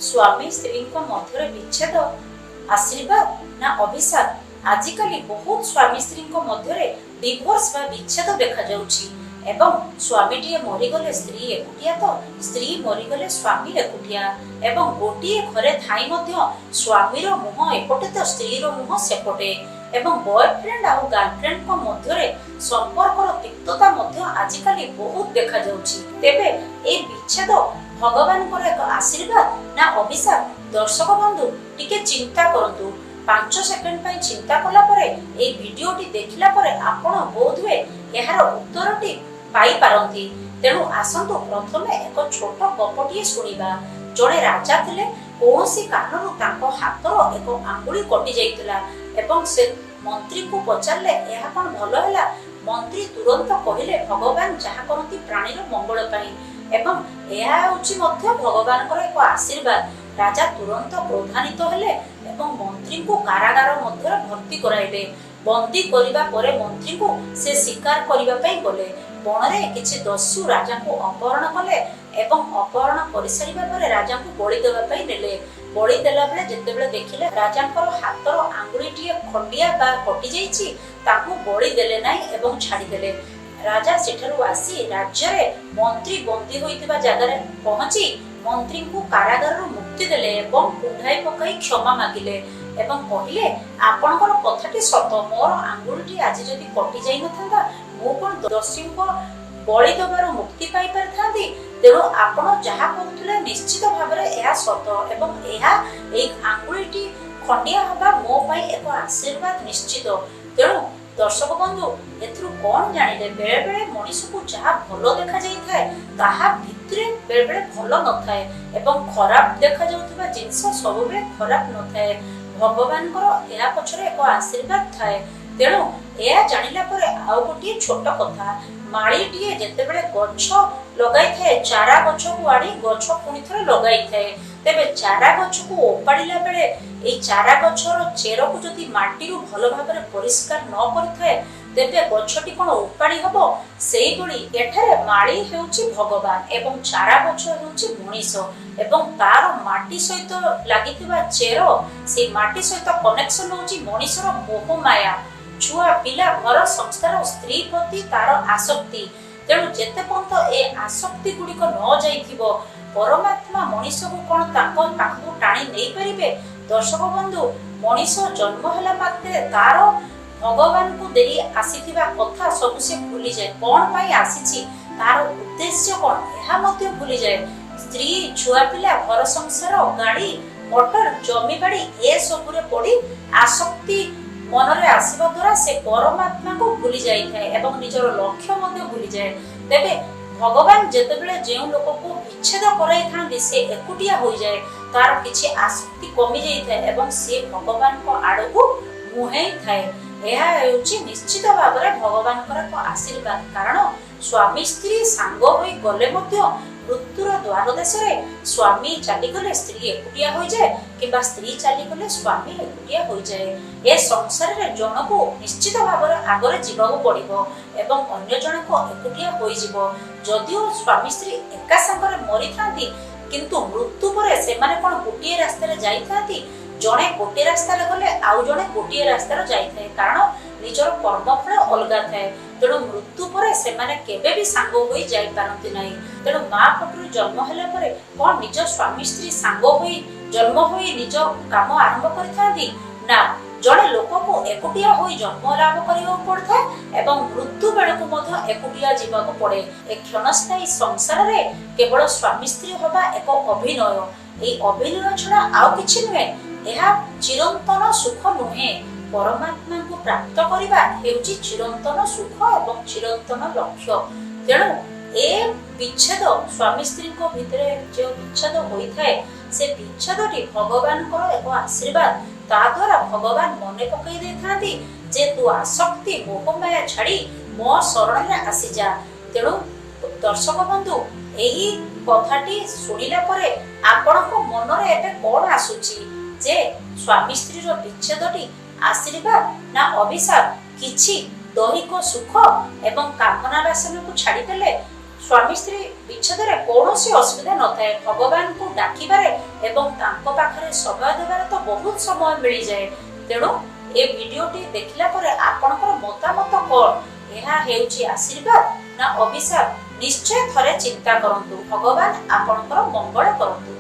ସ୍ୱାମୀ ସ୍ତ୍ରୀଙ୍କ ମଧ୍ୟରେ ବିଚ୍ଛେଦ ଆଶୀର୍ବାଦ ନା ଅଭିଶାପ? ଆଜିକାଲି ବହୁତ ସ୍ୱାମୀ ସ୍ତ୍ରୀଙ୍କ ମଧ୍ୟରେ ଡିଭୋର୍ସ ବା ବିଚ୍ଛେଦ ଦେଖାଯାଉଛି ଏବଂ ସ୍ୱାମୀଟିଏ ମରିଗଲେ ସ୍ତ୍ରୀ ଏକୁଟିଆ ତ ସ୍ତ୍ରୀ ମରିଗଲେ ସ୍ୱାମୀ ଏକୁଟିଆ, ଏବଂ ଗୋଟିଏ ଘରେ ଥାଇ ମଧ୍ୟ ସ୍ୱାମୀର ମୁହଁ ଏପଟେ ତ ସ୍ତ୍ରୀର ମୁହଁ ସେପଟେ, ଏବଂ ବୟଫ୍ରେଣ୍ଡ ଆଉ ଗାର୍ଲଫ୍ରେଣ୍ଡଙ୍କ ମଧ୍ୟରେ ସମ୍ପର୍କର ତିକ୍ତତା ମଧ୍ୟ ଆଜିକାଲି ବହୁତ ଦେଖାଯାଉଛି। ତେବେ ଏହି ବିଚ୍ଛେଦ ଭଗବାନଙ୍କର ଏକ ଆଶୀର୍ବାଦ ନା ଅଭିଶାପ? ଦର୍ଶକ ବନ୍ଧୁ, ଟିକେ ଚିନ୍ତା କରନ୍ତୁ। 5 ସେକେଣ୍ଡ ପାଇଁ ଚିନ୍ତା କଲା ପରେ, ଏଇ ଭିଡିଓଟି ଦେଖିଲା ପରେ ଆପଣ ବୋଧହୁଏ ଏହାର ଉତ୍ତରଟି ପାଇପାରନ୍ତି। ତେଣୁ ଆସନ୍ତୁ ପ୍ରଥମେ ଏକ ଛୋଟ ଗପଟିଏ ଶୁଣିବା। ଜଣେ ରାଜା ଥିଲେ। କୌଣସି କାରଣରୁ ତାଙ୍କ ହାତର ଏକ ଆଙ୍ଗୁଳି କଟି ଯାଇଥିଲା ଏବଂ ସେ ମନ୍ତ୍ରୀଙ୍କୁ ପଚାରିଲେ, ଏହା କଣ ଭଲ ହେଲା? ମନ୍ତ୍ରୀ ତୁରନ୍ତ କହିଲେ, ଭଗବାନ ଯାହା କରନ୍ତି ପ୍ରାଣୀର ମଙ୍ଗଳ ପାଇଁ ଏବଂ ଏହା ହେଉଛି ମଧ୍ୟ ଭଗବାନଙ୍କର ଏକ ଆଶୀର୍ବାଦ। ରାଜା ତୁରନ୍ତ କ୍ରୋଧାନ୍ୱିତ ହେଲେ ଏବଂ ମନ୍ତ୍ରୀଙ୍କୁ କାରାଗାର ମଧ୍ୟରେ ଭର୍ତ୍ତି କରାଇଲେ। ବନ୍ଦୀ କରିବା ପରେ ମନ୍ତ୍ରୀଙ୍କୁ ସେ ଶିକାର କରିବା ପାଇଁ ଗଲେ। ବଣରେ କିଛି ଦସ୍ୟୁ ରାଜାଙ୍କୁ ଅପହରଣ କଲେ ଏବଂ ଅପହରଣ କରିସାରିବା ପରେ ରାଜାଙ୍କୁ ବଳି ଦେବା ପାଇଁ ନେଲେ। ବଳି ଦେଲା ବେଳେ ଯେତେବେଳେ ଦେଖିଲେ ରାଜାଙ୍କର ହାତର ଆଙ୍ଗୁଳିଟିଏ ଖଣ୍ଡିଆ ବା କଟିଯାଇଛି, ତାଙ୍କୁ ବଳି ଦେଲେ ନାହିଁ ଏବଂ ଛାଡ଼ିଦେଲେ। ରାଜା ସେଠାରୁ ଆସି ରାଜ୍ୟରେ ମନ୍ତ୍ରୀ ବନ୍ଦୀ ହୋଇଥିବା ଜାଗାରେ ପହଞ୍ଚି ମନ୍ତ୍ରୀଙ୍କୁ କାରାଗାରରୁ ମୁକ୍ତି ଦେଲେ ଏବଂ କୁଣ୍ଢାଇ ପକାଇ କ୍ଷମା ମାଗିଲେ ଏବଂ କହିଲେ, ଆପଣଙ୍କର କଥାଟି ସତ। ମୋର ଆଙ୍ଗୁଳିଟି ଆଜି ଯଦି କଟି ଯାଇନଥାନ୍ତା, ମୁଁ କଣ ଦସ୍ୟୁଙ୍କ ବଳି ଦେବାରୁ ମୁକ୍ତି ପାଇପାରିଥାନ୍ତି? ତେଣୁ ଆପଣ ଯାହା କହୁଥିଲେ ନିଶ୍ଚିତ ଭାବରେ ଏହା ସତ ଏବଂ ଏହା ଏଇ ଆଙ୍ଗୁଳିଟି ଖଣ୍ଡିଆ ହବା ମୋ ପାଇଁ ଏକ ଆଶୀର୍ବାଦ ନିଶ୍ଚିତ। ତେଣୁ ଦର୍ଶକ ବନ୍ଧୁ, ଏଥିରୁ କଣ ଜାଣିଲେ? ବେଳେ ବେଳେ ମଣିଷକୁ ଯାହା ଭଲ ଦେଖାଯାଇଥାଏ, ତାହା ଭିତରେ ବେଳେ ବେଳେ ଭଲ ନଥାଏ ଏବଂ ଖରାପ ଦେଖାଯାଉଥିବା ଜିନିଷ ସବୁବେଳେ ଖରାପ ନଥାଏ। ଭଗବାନଙ୍କର ଏହା ପଛରେ ଏକ ଆଶୀର୍ବାଦ ଥାଏ। ତେଣୁ ଏହା ଜାଣିଲା ପରେ ଆଉ ଗୋଟିଏ ଛୋଟ କଥା। ମାଳିଟିଏ ଯେତେବେଳେ ଗଛ ଲଗାଇଥାଏ, ଚାରା ଗଛକୁ ଆଣି ଗଛ ପୁଣି ଥରେ ଲଗାଇଥାଏ। ତେବେ ଚାରା ଗଛକୁ ଓପାଡ଼ିଲା ବେଳେ ଏଇ ଚାରା ଗଛର ଚେରକୁ ଯଦି ମାଟିରୁ ଭଲ ଭାବରେ ପରିଷ୍କାର ନ କରିଥାଏ, ତେବେ ଗଛଟି କଣ ଉପାଡ଼ି ହବ? ସେଇଭଳି ଏଠାରେ ମାଳି ହେଉଛି ଭଗବାନ ଏବଂ ଚାରା ଗଛ ହେଉଛି ମଣିଷ ଏବଂ ତାର ମାଟି ସହିତ ଲାଗିଥିବା ଚେର, ସେଇ ମାଟି ସହିତ କନେକ୍ସନ ହେଉଛି ମଣିଷର ମୋହ ମାୟା, ଛୁଆ ପିଲା, ଘର ସଂସାର ଓ ସ୍ତ୍ରୀ ପ୍ରତି ତାର ଆସକ୍ତି। ତେଣୁ ଯେତେ ପର୍ଯ୍ୟନ୍ତ ଏ ଆସକ୍ତି ଗୁଡ଼ିକ ନ ଯାଇଥିବ, ପରମାତ୍ମା ମଣିଷକୁ କଣ ତାଙ୍କ ପାଖକୁ ଟାଣି ନେଇପାରିବେ? ଦର୍ଶକ ବନ୍ଧୁ, ମଣିଷ ଜନ୍ମ ହେଲା ମାତ୍ରେ ତାର ଭଗବାନଙ୍କୁ ଦେଇ ଆସିଥିବା କଥା ସବୁ ସେ ଭୁଲିଯାଏ। କଣ ପାଇଁ ଆସିଛି, ତାର ଉଦ୍ଦେଶ୍ୟ କଣ, ଏହା ମଧ୍ୟ ଭୁଲିଯାଏ। ସ୍ତ୍ରୀ, ଛୁଆ ପିଲା, ଘର ସଂସାର, ଗାଡି ମଟର, ଜମିବାଡି ଏସବୁରେ ପଡି ଆସକ୍ତି ମନରେ ଆସିବା ଦ୍ୱାରା ସେ ପରମାତ୍ମାକୁ ଭୁଲି ଯାଇଥାଏ ଏବଂ ନିଜର ଲକ୍ଷ୍ୟ ମଧ୍ୟ ଭୁଲିଯାଏ। ତେବେ ଭଗବାନ ଯେତେବେଳେ ଯେଉଁ ଲୋକକୁ ବିଚ୍ଛେଦ କରାଇଥାନ୍ତି, ସେ ଏକୁଟିଆ ହୋଇଯାଏ, ତାର କିଛି ଆସକ୍ତି କମି ଯାଇଥାଏ ଏବଂ ସେ ଭଗବାନଙ୍କ ଆଡକୁ ମୁହେଇ ଥାଏ। ଏହା ହେଉଛି ନିଶ୍ଚିତ ଭାବରେ ଭଗବାନଙ୍କର ଏକ ଆଶୀର୍ବାଦ। କାରଣ ସ୍ୱାମୀ ସ୍ତ୍ରୀ ସାଙ୍ଗ ହୋଇ ଗଲେ ମଧ୍ୟ ମୃତ୍ୟୁର ଦ୍ୱାର ଦେଶରେ ସ୍ୱାମୀ ଚାଲିଗଲେ ସ୍ତ୍ରୀ ଏକୁଟିଆ ହୋଇଯାଏ କିମ୍ବା ସ୍ତ୍ରୀ ଚାଲିଗଲେ ସ୍ୱାମୀ ଏକୁଟିଆ ହୋଇଯାଏ। ଏ ସଂସାରରେ ଜଣକୁ ନିଶ୍ଚିତ ଭାବରେ ଆଗରେ ଯିବାକୁ ପଡିବ ଏବଂ ଅନ୍ୟ ଜଣକୁ ଏକୁଟିଆ ହୋଇଯିବ। ଯଦିଓ ସ୍ୱାମୀ ସ୍ତ୍ରୀ ଏକା ସାଙ୍ଗରେ ମରିଥାନ୍ତି, କିନ୍ତୁ ମୃତ୍ୟୁ ପରେ ସେମାନେ କଣ ଗୋଟିଏ ରାସ୍ତାରେ ଯାଇଥାନ୍ତି? ଜଣେ ଗୋଟିଏ ରାସ୍ତାରେ ଗଲେ ଆଉ ଜଣେ ଗୋଟିଏ ରାସ୍ତାରେ ଯାଇଥାଏ, କାରଣ ନିଜର କର୍ମଫଳ ଅଲଗା ଥାଏ। ତେଣୁ ମୃତ୍ୟୁ ପରେ ସେମାନେ କେବେ ବି ସାଙ୍ଗ ହୋଇ ଯାଇପାରନ୍ତି ନାହିଁ। ତେଣୁ ମା ପଟରୁ ଜନ୍ମ ହେଲା ପରେ କଣ ନିଜ ସ୍ୱାମୀ ସ୍ତ୍ରୀ ସାଙ୍ଗ ହୋଇ ଜନ୍ମ ହୋଇ ନିଜ କାମ ଆରମ୍ଭ କରିଥାନ୍ତି? ନା, ଜଣେ ଲୋକକୁ ଏକୁଟିଆ ହୋଇ ଜନ୍ମ ଲାଭ କରିବାକୁ ପଡିଥାଏ ଏବଂ ମୃତ୍ୟୁ ବେଳକୁ ମଧ୍ୟ ଏକୁଟିଆ ଯିବାକୁ ପଡେ। ଏ କ୍ଷଣସ୍ଥାୟୀ ସଂସାରରେ କେବଳ ସ୍ୱାମୀ ସ୍ତ୍ରୀ ହବା ଏକ ଅଭିନୟ। ଏଇ ଅଭିନୟ ଛଡା ଆଉ କିଛି ନୁହେଁ। ଏହା ଚିରନ୍ତନ ସୁଖ ନୁହେଁ। ପରମାତ୍ମାଙ୍କୁ ପ୍ରାପ୍ତ କରିବା ହେଉଛି ଚିରନ୍ତନ ସୁଖ ଏବଂ ଚିରନ୍ତନ ଲକ୍ଷ୍ୟ। ତେଣୁ ଏ ବିଚ୍ଛେଦ, ସ୍ୱାମୀ ସ୍ତ୍ରୀଙ୍କ ଭିତରେ ଯେଉଁ ବିଚ୍ଛେଦ ହୋଇଥାଏ, ସେ ବିଚ୍ଛେଦଟି ଭଗବାନଙ୍କର ଏକ ଆଶୀର୍ବାଦ। ତା ଦ୍ୱାରା ଭଗବାନ ମନେ ପକେଇ ଦେଇଥାନ୍ତି ଯେ ତୁ ଆସକ୍ତି ମୋହମାୟା ଛାଡି ମୋ ଶରଣରେ ଆସିଯା। ତେଣୁ ଦର୍ଶକ ବନ୍ଧୁ, ଏହି କଥାଟି ଶୁଣିଲା ପରେ ଆପଣଙ୍କ ମନରେ ଏବେ କଣ ଆସୁଛି ଯେ ସ୍ୱାମୀ ସ୍ତ୍ରୀର ବିଚ୍ଛେଦଟି ଆଶୀର୍ବାଦ ନା ଅଭିଶାପ? କିଛି ଦୈହିକ ସୁଖ ଏବଂ କାମନା ବାସନାକୁ ଛାଡ଼ିଦେଲେ ସ୍ୱାମୀ ସ୍ୱାମୀ ସ୍ତ୍ରୀ ବିଚ୍ଛେଦରେ କୌଣସି ଅସୁବିଧା ନଥାଏ। ଭଗବାନଙ୍କୁ ଡାକିବାରେ ଏବଂ ତାଙ୍କ ପାଖରେ ସମୟ ଦେବାରେ ତ ବହୁତ ସମୟ ମିଳିଯାଏ। ତେଣୁ ଏ ଭିଡିଓଟି ଦେଖିଲା ପରେ ଆପଣଙ୍କର ମତାମତ କଣ? ଏହା ହେଉଛି ଆଶୀର୍ବାଦ ନା ଅଭିଶାପ? ନିଶ୍ଚୟ ଥରେ ଚିନ୍ତା କରନ୍ତୁ। ଭଗବାନ ଆପଣଙ୍କର ମଙ୍ଗଳ କରନ୍ତୁ।